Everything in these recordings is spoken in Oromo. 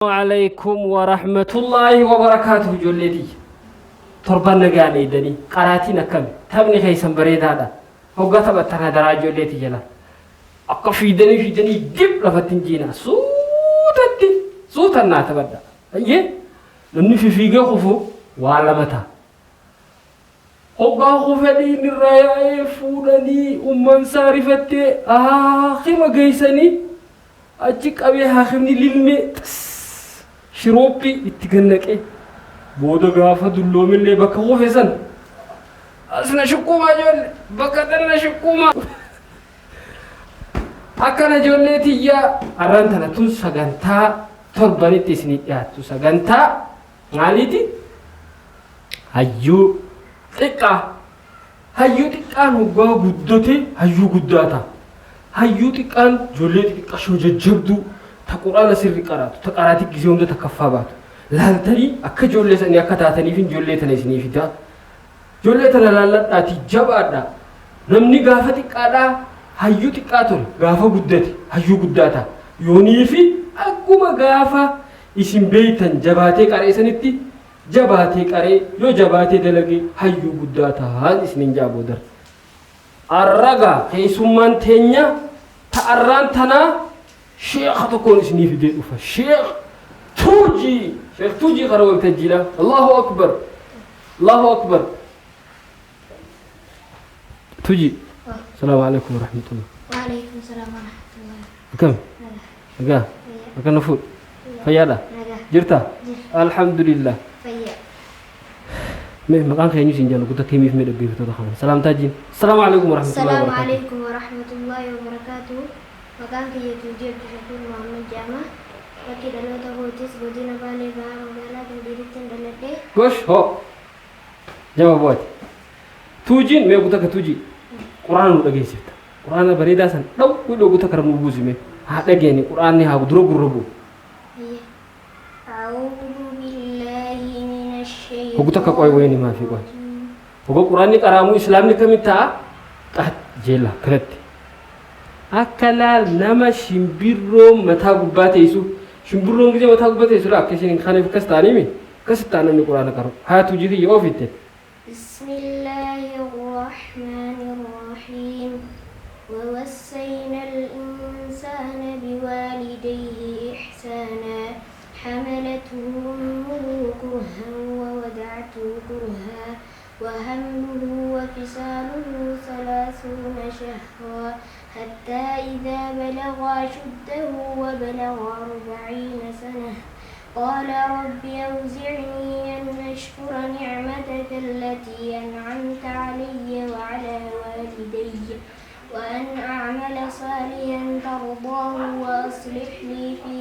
Aleykum warahmatullaahi wabarakaatuhu. Ijoollee tiyya, torban nagaan eeydanii? Qaraatiin akkami? Taphni keessan bareedaadha. Hoggaa taphattan hadaraa ijoollee tiyya la akka fiidanii fiidanii dib lafatti hin jiina. Suutatti suutan naa taphadha. Ayyee, namni fifiigee kufu waa lama ta'a. Hoggaa kufe dhiigni irraa yaa'ee fuudhanii ummansaa rifattee haakima geessanii achi qabee haakimni lilmee xis shirooppii itti gannaqee booda gaafa dulloomillee bakka kufe san as na shukkuumaa, ijoollee, bakka tan na shukkuumaa. Akkana ijoollee tiyyaa, har'aan tana tun sagantaa torbanitti isinii dhiyaattu sagantaa maaliiti? Hayyuu xiqqaa. Hayyuu xiqqaan hoggaa guddate hayyuu guddaa ta'a. Hayyuu xiqqaan ijoollee xixiqqashoo jajjabduu ta Quraana sirri qaraatu, ta qaraatii gisee hunda takkaffaa baatu laaltanii akka ijoollee sanii akka taataniif ijoollee tana isinii fidaa. Ijoollee tana laalladhaatii jabaadhaa. Namni gaafa xiqqaadhaa hayyuu xiqqaa ture gaafa guddate hayyuu guddaa ta'a. Yoonii fi akkuma gaafa isin beeytan jabaatee qaree sanitti jabaatee qaree, yoo jabaatee dalage hayyuu guddaa ta'a isiniin jaa boodar. Arraga keessummaan teenya ta arraan tanaa sheekha tokkoon isinii fidee dhufa. Sheekh Tuujii. Sheekh Tuujii kara waltajjiidha. Allahu akbar. Allahu akbar. Tuujii. Salaamu alaikum warahmatullah. Waalaikum salaam warahmatullahi. Akkam? Nagaa. Akka na fuudhu. Fayyaadha? Nagaa. Jirta? Jira. Alhamdulillah. Fayyaa. Mee maqaan keenyu siin jennu guddaa keemiif mee dhaggeeffattoota kana. Salaamtaa jiin. Salaamu alaikum warahmatullahi Salaamu wabarakatuh. alaikum warahmatullahi wabarakatuh. Maqaan kiyya Tuujii Abdushakuur Muhammad jedhama. Bakki dhaloota kootis godina Baalee Bahaa magaalaa Gindhiirittin dhaladhe. Gosh hoo. Jama bu'aati. Tuujiin mee guutaa akka tuujii Quraana nu dhageessifta. Quraana bareedaa san dhaw hidhoo guutaa kara nu buusi mee. Haa dhageeni, Quraanni haa dura gurra bu'u. أعوذ بالله من الشيطان Hogu takka qoy wayini maafi qoy. Hoga Quraanni qaraamuu Islaamni kamitti ta'a? Qaat jeela kanatti. Akka laal nama shimbirroo mataa gubbaa teessu. Shimbirroon gisee mataa gubbaa teessu laa akka isheen hin kaaneef akkas ta'aniimi. Akkasitti ta'a namni Quraana qaru. Haa tuujii kiyya oofitte. بسم الله الرحمن الرحيم. ووصينا الإنسان بوالديه إحسانا، حملته أمه كرها ووضعته كرها، وحمله وفصاله 30 شهرا، حتى إذا بلغ أشده وبلغ 40 سنة قال رب أوزعني أن أشكر نعمتك التي أنعمت علي وعلى والدي، وأن أعمل صالحا ترضاه، وأصلح لي في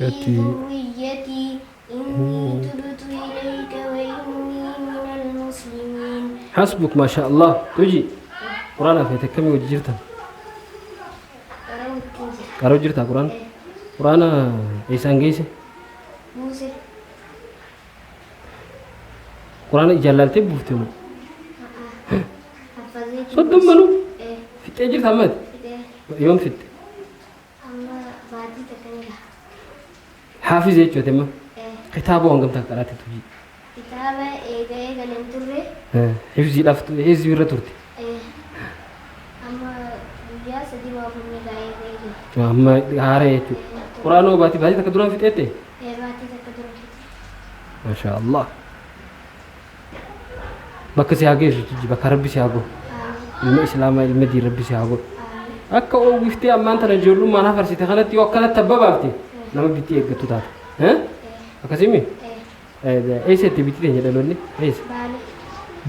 ذريتي، إني تبت إليك وإني من المسلمين. حسبك، ما شاء الله. Tuujii. Quraana feete akkamii hojii jirtan? Qaroo jirtaa Quraana? Quraana eessaan geesse? Buuse. Quraana ijaan laaltee buufte moo? Haffazee. Soddommanuu? Fixxee jirta ammati? Fixee. Yoom fixxe? Amma baatii takka ni gaha. Haafiz jechuudha amma. Kitaaba hangam takka qaraate, Tuujii? Kitaaba eega eegaleen turre. Hifziidhaaf hifzii irra turte. Amma guyyaa 3 moo 4 ni gaha eega eegale. Amma haara jechuudha. Quraana baatii takka duraan fixeette? Baatii takka dura fixe. Masha Allah. Bakka si haa geessu, Tuujii, bakka Rabbi si haa godhu. Amiin. Ilma Islaamaa, ilma diin Rabbi si haa godhu. Amiin. Akka oowwiftee ammaan tana ijoollummaan hafarsite kanatti yoo akkanatti abbabaafte nama bitti eeggattu taata. Akkasimi? Eessa itti bitti teenya dhaloonni? Eessa? Baale.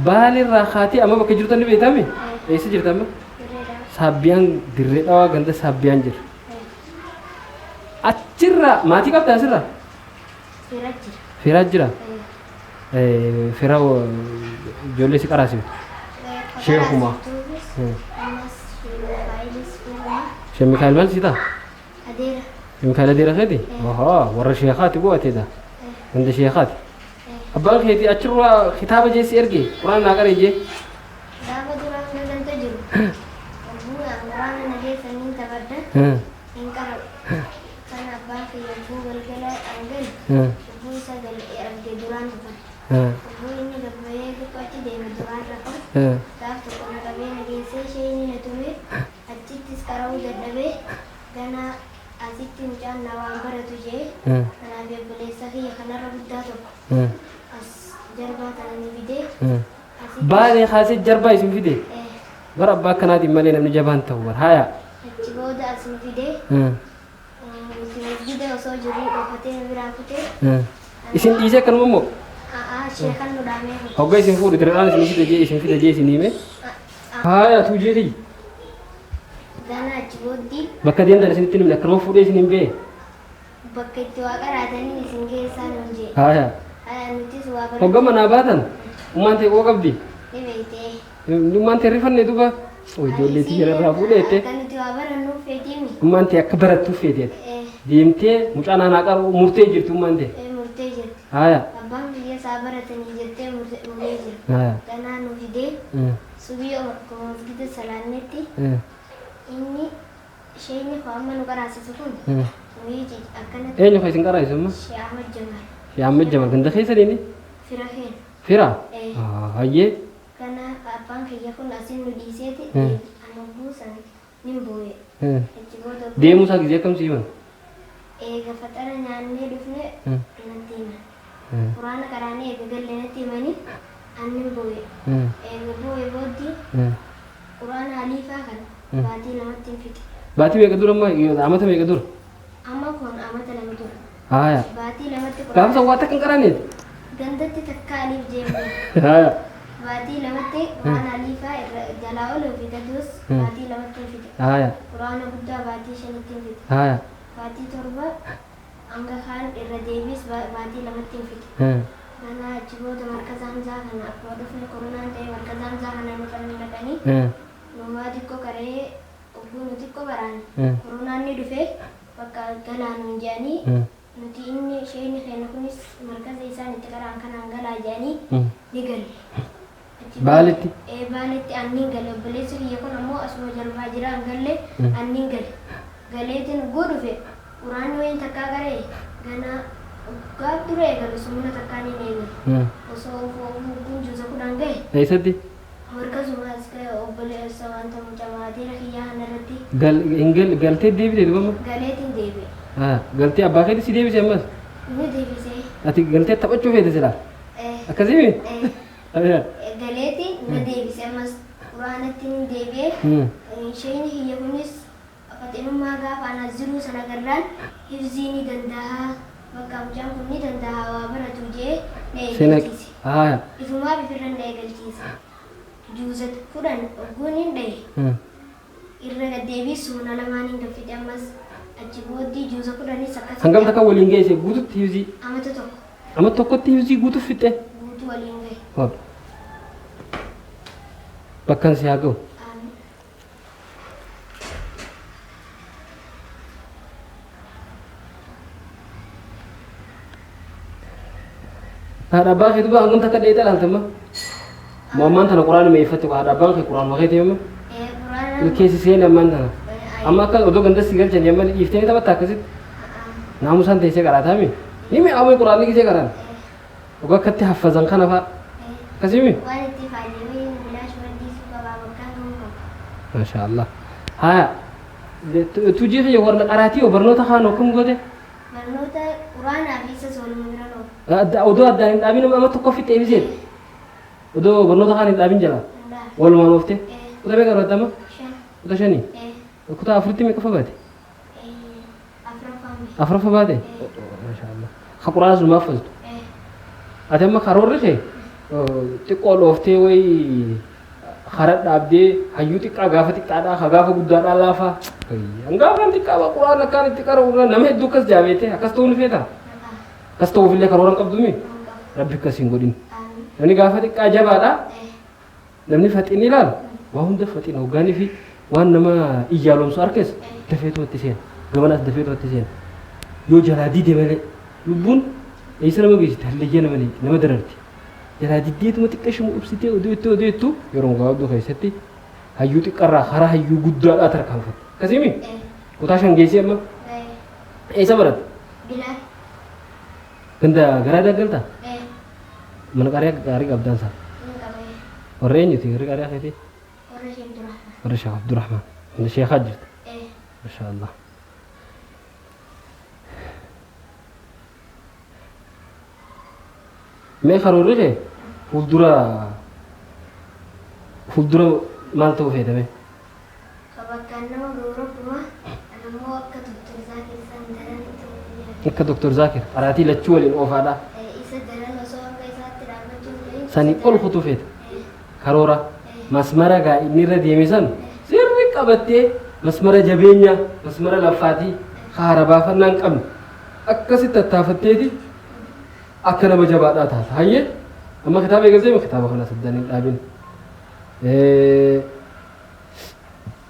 Baalirraa kaatee amma bakka jirtu ni beektami? Eessa jirta amma? Dirree. Saabbiyaan, Dirree Dhawaa, ganda Saabbiyaan jira. Achirraa maatii qabda asirraa? Fira jira. Firaa jira? Fira ijoollee si qaraasiftu? Sheekuma. Ammas Mikaa'elis firuma. Sheekh Mikaa'el maal si ta'a? Adeera. Sheekh Mikaa'el adeera keeti? Ohoo, warra sheekaati bu'ateedha. Ganda sheekaati. Abbaan keetii achirraa kitaaba jeessi erge, Quraan naa qaree jee. Gaafa duraan gaganta jiru. Hogguu Quraana na geessaniin taphadha. Hin qara'u. Kana abbaan kiyya hogguu Galgala an galu lubbuu isaa arge duraan rafan. Lubbuu inni gabbayee xiqqoo achi deeme duraan rafan. Gaaf tokko na qabee na geessee isheen na tume, achittis qara'uu dadhabee ganaa asitti mucaan na waan baratu jee kanaaf obboleessa kiyya kanarra guddaa tokko as jarbaa kana nu fidee asitti. Baalee kaasee jarbaa isin fide. Bara abbaa akkanaatiin malee namni jabaan ta'u bara. Haya. Achi booda as nu fidee nuti masjida osoo jiruu dhokatee nu biraa kutee. Isin dhiisee akkanuma immoo? A'aa, sheekan nu dhaamee kute. Hogga isin fuudhu tiradhaan isin fide jee isin fide jee isin hime. Haya, tuujee tiyya. Gana achi booddee Bakka deemtan isinitti himne, akkanuma fuudhee isin hin bee. Bakka itti waa qaraatanii isin geessaa nuun jee. Haya. Haya, nutis waa Hogga baratu. Manaa baatan ummaan ta'e qoo qabdi. Ni beektee. Ummaan ta'e rifanne duuba. Ijoollee tiyya irraa fuudhee Akka nuti waa barannuuf feetiimi. Ummaan ta'e akka barattuuf feeteeti. Deemtee mucaan aanaa qaru murtee jirti ummaan ta'e. Murtee jirti. Haya. Abbaan biyya isaa baratanii jettee muree jira. Haya. Ganaa nu fidee subii akkuma masgida salaannetti inni isheen amma nu qaraasisu kun nuyi akkanatti. Eenyu kan isin qaraa'isu amma? Shee Ahmad Jamal. Shee Ahmad Jamal ganda keessa deemi? Fira keenya. Fira? Eh. Hayyee. Kana abbaan kiyya kun asin nu dhiiseeti ani buusan nin boo'e. Achi booda Deemuu isaa gizee akkam si himan? Eega faxara nyaannee dhufne natti himan. Quraana qaraanee eega galle natti himanii annin boo'e. Eega boo'e booddee quraana aliifaa kana baatii 2tti hin fixe. Baatii meeqa dura amma, amata meeqa dura? Amma kun amata 2 dura. Haya. Baatii 2tti Gaafa quraana san waa takka hin qaraaneeti? Gandatti takka aliif jeemne. Haya. Baatii 2tti quraana aliifaa irra jalaa oluu fi gaduus baatii 2tti hin fixe. Haya. Quraana guddaa baatii 5tti hin fixe. Haya. Baatii 7 hanga kaan irra deebiis baatii 2tti hin fixe. Ganaa achi booda markaza Hamzaa kana akkuma dhufne koronaan ta'e, markaza Hamzaa kana nu dhaqanii numaa xiqqoo qaree ogguu nu xiqqoo baraane koronaan ni dhufe, bakka galaa nuun jedhanii nuti inni isheen keenya kunis markaza isaan itti qara'an kanaan galaa jedhanii ni galle. Achi booda- Baaletti? Ee, Baaletti annin gale. Obboleessi kiyya kun ammoo asuma jarbaa jira, an galle, annin gale. Galeetiin ugguu dhufe quraanni wayin takkaa qara'e ganaa gaaf dura eegale sumuna takkaan hin eegale. Osoo ugguun juuza 10 gahe. Eessatti? Markazuma as ga'e, obboleessa wanta mucaa maateera kiyyaa kana irratti. Gal hin gal galtee deebite duuba amma? Galeetiin deebi'e. Haya. Galtee abbaa keetti si deebise ammas? Ni deebisee. Ati galtee taphachuu feete silaa? Ee. Akkasii mi? Ee. Haya. Galeetiin na deebise, ammas quraanatti ni deebi'e. Isheen kiyya kunis faxinummaa gaafa ana jiruu sana garraan hifzii ni danda'a. Bakka mucaan kun ni danda'a waa baratu jee na Seenaa. eegalchiise. Haya. Ifumaaf ifirra na eegalchiise. Juuza 10 ogguun hin dhahe. Irra gaddeebii sumuna lamaan hin gaffite, ammas achi booddee juuza 10s akkasitti. Hangam takka waliin geesse guututti hifzii? Amata 1. Amma tokkotti hifzii guutuuf fixxe? Guutuu waliin gahe. Hop. Bakkan si haa ga'u. Amiin. Haadha abbaa kee duuba hangam takka dheeyxee ilaaltamma? Moo ammaan tana quraana meeffatti, haadha abbaan kee quraanuma keetii amma? Ee, quraana. Ilkeessi seeni ammaan tana. Amma akka odoo ganda si galchanii amma dhiiftee ni taphatta akkasitti? Naamusaan teessee qaraataami? Ni mi'aawee quraanni gisee qaraan? Dhugaa akkatti haffazan kana fa'a. Akkasii mi? Waan itti fayyadamee bilaash maddisiisuu qabaa, bakkaan gahuu qaba. Maasha Allah. Haya. Tujii kiyya warra qaraatii hoo, barnoota kaan akkam goote? Barnoota quraanaa fi isa sooluma bira noofu. Odoo addaan hin dhaabin amma tokko fixxee ibseen. Odoo barnoota kaan hin dhaabin jala. Hundaa. Walumaan oofte. Ee. Kutaa meeqa baratte amma? 5. Kutaa 5. Ee. Kutaa afuritti meeqa baate? Afuraffaan bahe. Afuraffa baate? Maasha Allah. Ka quraana sun maaf fastu? Ee. Ati amma karoorri kee xiqqoo dhooftee wayi hara dhaabdee hayyuu xiqqaa gaafa xiqqaadhaa ka gaafa guddaadhaa laafaa. Hangaafaan xiqqaa quraana akkaan itti qara'u nama hedduu akkas jaabeete, akkas ta'uu ni feeta? Akkas ta'uufillee karoora hin qabdumi? Rabbi akkas hin godhin. Amiin. Namni gaafa xiqqaa jabaadha. Ee. Namni faxinni ilaal waa hunda faxina hoggaanii fi waan nama iyyaalomsu harkes dafeetumatti seena. Gamanaas dafeetumatti seena. Yoo jalaa dide malee lubbuun eessa nama geessiti, hallayyaa nama nama dararti. Jalaa diddeetuma xiqqeeshumu ibsitee oduu itti oduu ittu yeroo gabaabduu keessatti hayyuu xiqqarraa karaa hayyuu guddaadhaa tarkaanfatte. Akkasiimi? Ee. Kutaa 5 geessee amma Gahe. eessa baratte? Bilaal. Ganda garaa daggaltaa? Ee. Mana qariyaa gaarii qabdaan isaa? Hin qabee. Warra eenyuti warri qariyaa keetii? Warra Sheekh Abdurrahmaan. Warra Sheekh Abdurrahmaan. Ganda sheekhaa jirta? Ee. Masha Allah. Mee karoorri kee fuuldura fuuldura maal ta'uu feeta mee? Ka bakkaan nama gahu Rabbuma, an ammoo akka Doktar Zaakir san daran ta'uu yaada. Akka Doktar Zaakir qaraatii lachuu waliin oofaadha. Isa daran osoo hanga isaatti dhaabbachuu hin ta'in. Sanii ol kutuu feeta. Ee. Karoora Ee. masmara gaa inni irra deeme san sirri qabattee masmara jabeenya masmara laffaatii haara baafannaa hin qabne akkasitti tattaafatteeti akka nama jabaadhaa taata. Hayyee amma kitaaba eegaltee kitaaba kana saddaan hin dhaabin.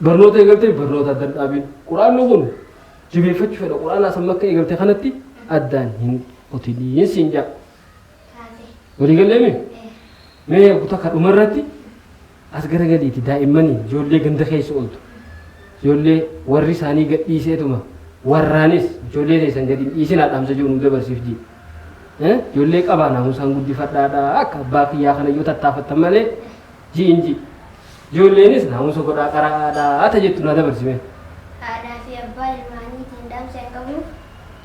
Barnoota eegaltee barnoota addaan dhaabin. Quraanni kun jabeeffachuu fedha. Quraana as amma akka eegalte kanatti addaan hin kutiniin siin jedha. Walii galleemi? Mee kutaa ka dhumarratti as garagaliiti daa'immanii ijoollee ganda keessa ooltu. Ijoollee warri isaanii gad dhiiseetuma warraanis ijoollee teessan gad hin dhiisinaa dhaamsa jiru nu dabarsiif jii. Ijoollee qabaa naamusaan guddifadhaadha akka abbaa kiyyaa kana yoo tattaafattan malee ji'in ji. Ijoolleenis naamusa godhaa qara'aadha ta jettu naa dabarsime. Haadhaa fi abbaa ilmaaniitiin dhaamsi an qabuuf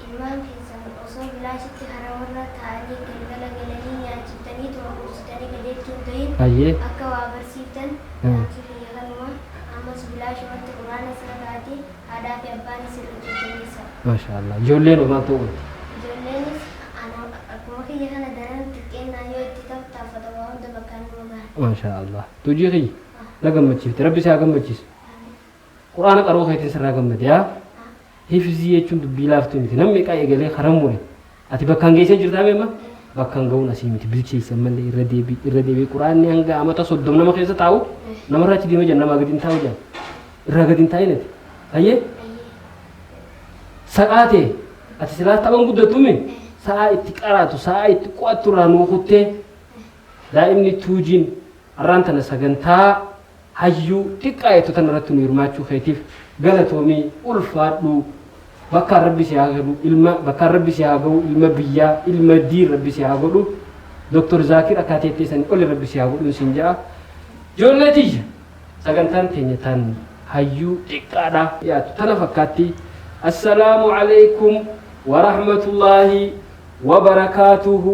ilmaan keessan osoo bilaashitti karaa warra taa'anii galgala galanii nyaachiftaniituma quubsitanii qajeelchuu hin tahin Hayyee. akka waa barsiiftan dhaamsi kiyya kanuma ammas bilaashumatti qur'aanas dhaga'aatii haadhaa fi abbaanis irra jajjabeessaa. Maashaa Allah. Ijoolleen hoo maal ta'uu qabdi? Ijoolleenis ana akkuma kiyya kana daran xiqqeennaan yoo itti tattaaffatan waa hunda bakkaan numa gahan. Maashaa Allah. Tuujii kiyya na gammachiifte. Rabbi si haa gammachiisu. Qur'aana qaroo keetiin sirraa gammade yaa. Hifzii jechuun dubbii laaftuu miti. Namni meeqaa eegalee karan mure. Ati bakkaan geessee jirtaa mee amma? Bakkaan ga'uun asii miti. Bilcheessi ammallee irra deebii irra deebii. Qur'aanni hanga amata 30 nama keessa taa'u namarraa achi deema jedhan namaa gadi hin taa'u jedhan. Irraa gadi hin taa'in ati. Hayyee? Sa'aa tee ati silaa taphan guddattuumi sa'aa itti qaraatu sa'aa itti qo'attu irraa nuu kuttee daa'imni tuujiin har'aan tana sagantaa hayyuu xiqqaa jettu tana irratti nu hirmaachuu keetiif galatoomii ulfaadhu bakkaan rabbi si haa godhu ilma bakkaan rabbi si haa ga'u ilma biyyaa ilma diin rabbi si haa godhu Dr. Zaakir akka teettee sanii oli rabbi si haa godhuun siin ja'a ijoollee tiyya sagantaan teenya tan hayyuu xiqqaadha dhiyaattu tana fakkaatti assalaamu alaikum warahmatullaahi wabarakaatuhu.